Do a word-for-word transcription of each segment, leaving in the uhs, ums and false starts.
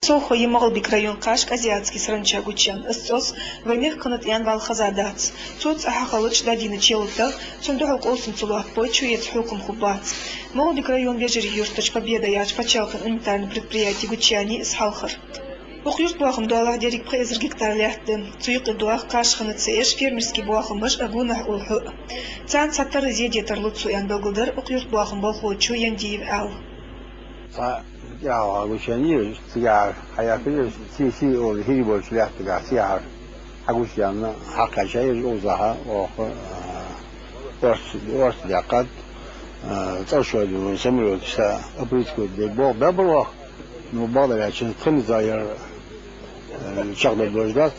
Цо хьайий МагӀалбика района кхашка «Азиатски саранча» гучаяьнна. Из цӀос вай мехка хиннад аьнна вӀалла хеза дац. Цо цӀи хьахиллача дӀадийнача ялатах цунна духьал къовсам ца лоаттабой, чуэца хьукам хургбац. МагӀалбика района Вежарий-Юртарча «Победа» яхача паччахьалкхен унитарни предприяте гучаяьннай из хьалхара. Укх юртбоахама доалахьа деррига пхи эзар гектар лаьтта да. Цу юкъе доагӀа кхаш хинна ца эш фермерски боахамаш а, гонахьа улла хьу а. Царна цхьатарра зе де тарлу цо аьнна белгалдир укх юртбоахама болхлочо Яндиев Ӏаьла. Цхьа кӀира хьалха гучаяьннай, цигахьара хьаяьккхай, сий-сий ола хӀирий болча лаьттагахьа сийхьара хьагучаяьнна, хьакхаьчай из укхазахьа, оаха, а, орц, орц даьккхад, а, цӀершой ду самолётаца опрыскивать де болх баьбар оаха, ну, бакъдар аьлча, пхенза яр, а, чакхдала долаш дац.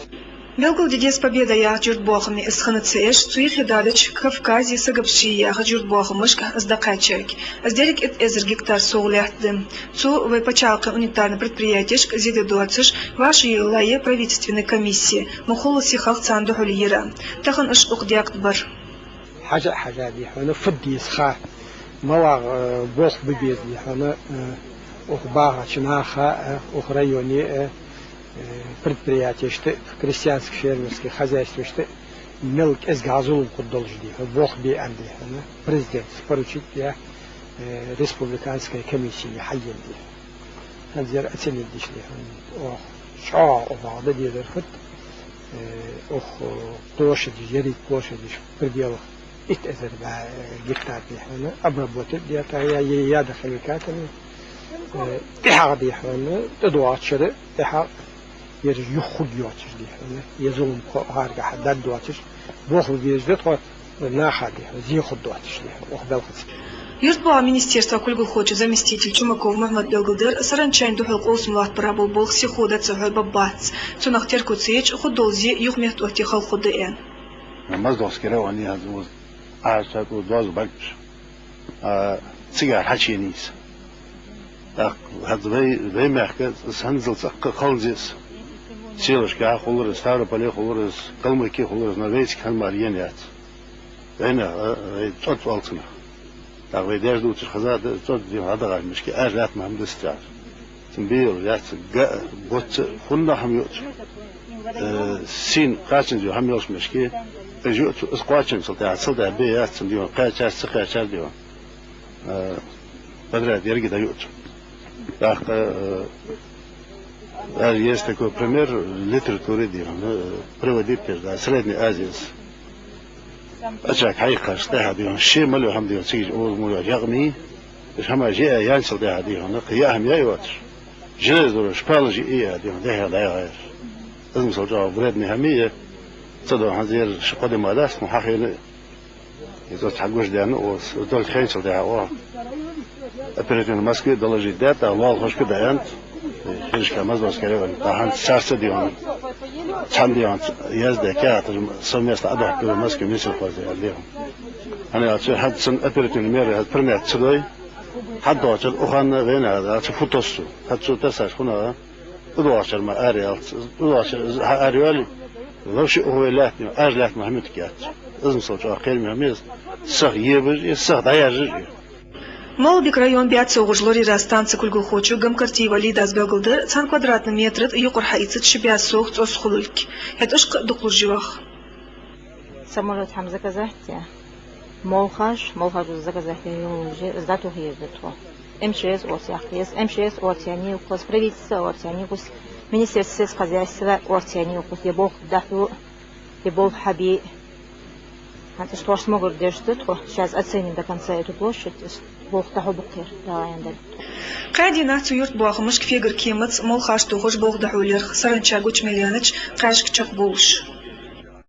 Белгалде деза, «Победа» яхача юртбоахаме из хинна ца эш, цу юхе дадача Кавказе сагабши яхача юртбоахамашка из дӀакхаьчарг. Из деррига итт эзар гектар совгӀа лаьтта да. Цо вай паччахьалкхен унитарни предприятешка зе де доацаш вӀашагӀъеллай правительственни комисси, ма хулла сихалх царна духьале яр. Тахан уж укх даькъе бар. Хьажа а хьажа, дий хьона, фу де деза ха, малагӀа, э, болх бе беза, дий хьона, э, укх бахача наха, э, укх районе, э, э, предприятешта, крестьянски-фермерски хозяйствашта мел кӀезигагӀа зулам хургдолаш, дий хьона, болх бе аьнна, дий хьона, президента поручить даь, э, республикански комисси хьайийллай. ХӀанз ер оценить дича, дий хьона, оаха чӀоагӀа оаха дӀадедир хӀаьта, э, укх, э, площадь, еррига площадь, пределах итт эзар ба, э, гектар, дий хьона, обработать даь, тӀаккха я, я, ядохимикатами, э, тӀехьагӀа, дий хьона, тӀадоагӀача шера тӀехьагӀа ераш юха хургйоацаш, дий хьона, е зулам кхоъ хьаргахьа даргдоацаш, болх бе безаш да тхо, наха, дий хьона, зе хургдоацаш, дий хьона, укх балхаца. Юртбоахама министерства кулгалхочун заместитель Чумаков Мухьмада белгалдир, саранчайна духьал къовсам лоаттабара бола болх сихо дӀа ца хьой баббац. Цунах терко ца еча, хургдола зе юха меттаоттае хала хургда аьнна. Моздоевски районе хӀанз укхаза Ӏача цхьа тӀу доазув бӀаргаш. А, цигара хьачуена из. ТӀаккха хӀанз вай, вай мехка из хӀанзал цӀаккха кхалза из. Селашка хулар из, Ставрополе хулар из, Калмыкия хулар из, но вайцига хӀанз мара ена яц. Вайна, а, вай цӀоз оал цунах. ТӀаккха вай даьша дувцаш хезад, цӀоз дий хьона дагӀаш мишки, аьржа лаьтта ма хӀама дистар. Цун бе йолаш яц, га а, боцца а, хӀанна хӀама йоацаш. Э, сийна кхаччалца хӀама йолаш мишки, из йоацаш, из кхоачам цул тӀехьа, цул тӀехьа бе яц цун дий хьона, кхаьчар, ца кхаьчар дий хьона. Э, подряд еррига дӀайоацаш. ТӀаккха, э, даже есть такой пример в литературе, дий хьона, э, приводить деш да, Средняя Азия. Ачаг хьайкхаш тӀехьа, дий хьона, ше мел йола хӀама, дий хьона, цига оза мула якъни, уж хӀама жиа янчал тӀехьа, дий хьона, кхы яа хӀама яа йоацаш. Железо шпала жиа, дий хьона, дехьа дӀаяхьар. Из масал чӀоагӀа вредный хӀама я, ца до хӀанз ер ши-кхо ди ма дац, ну, хьахийна, из оцу хьагуш даьнна оаха, из долча хенчал тӀехьа оаха. Оперативно Москве доложить даьд, тӀаккха лоалахошка а даьннад, хӀирашка Моздоевски районе, тӀаккха хӀанз царца, дий хьона, цхьана, дий хьона, яздаь каьхаташ совместно Ӏодохкабир Москве Минсельхозе, аьлар, дий хьона. ХӀана аьлча, хӀанз цун оперативни меры хӀанз принять ца дой, хӀанз доацар укханна вайна, аьлча, фу тосс цо, хӀанз цо тассаш хӀана, тӀадоагӀачар ма араялац, тӀадоагӀачар из хьаара йоале, ловш а ухаш вай лаьтта, аьржа лаьтта ма хӀама ютаргьяц. Из масал чӀоагӀа кхераме хӀама я из, сиха ебаш а, сиха дӀаяржаш а. МагӀалбика района баьццагӀа гӀуж лораяра станце кулгалхочо Гамкартиева Лидас белгалдир, цхьан квадратни метра тӀа юкъара хьаийцад ши бӀаь сов цӀоз хулилга. ХӀаьта уж кхы а дукха луш я йоах. Самолёт хӀама заказать яь, молхаш, молхаш заказать яь, юлмужи, из дӀатоха еза да тхо. МЧС орц яккха еза, МЧС орц яьннай укхаза, правительство орц яьннай укхаза, Министерство сельского хозяйства орц яьннай укхаза, е болх дӀахьо, е болх хьабе. ХӀанз тхоашта могар деш да тхо, сейчас оценим до конца эту площадь, болх дӀахьо баккхар, Дала аьнна дале. Кхаь дийнахьа цу юртбоахамашка фегара кемаца молхаш тохаш болх дӀахьо лерхӀ, саранча гуча мел яьннача кхаьшка чакхбувлаш.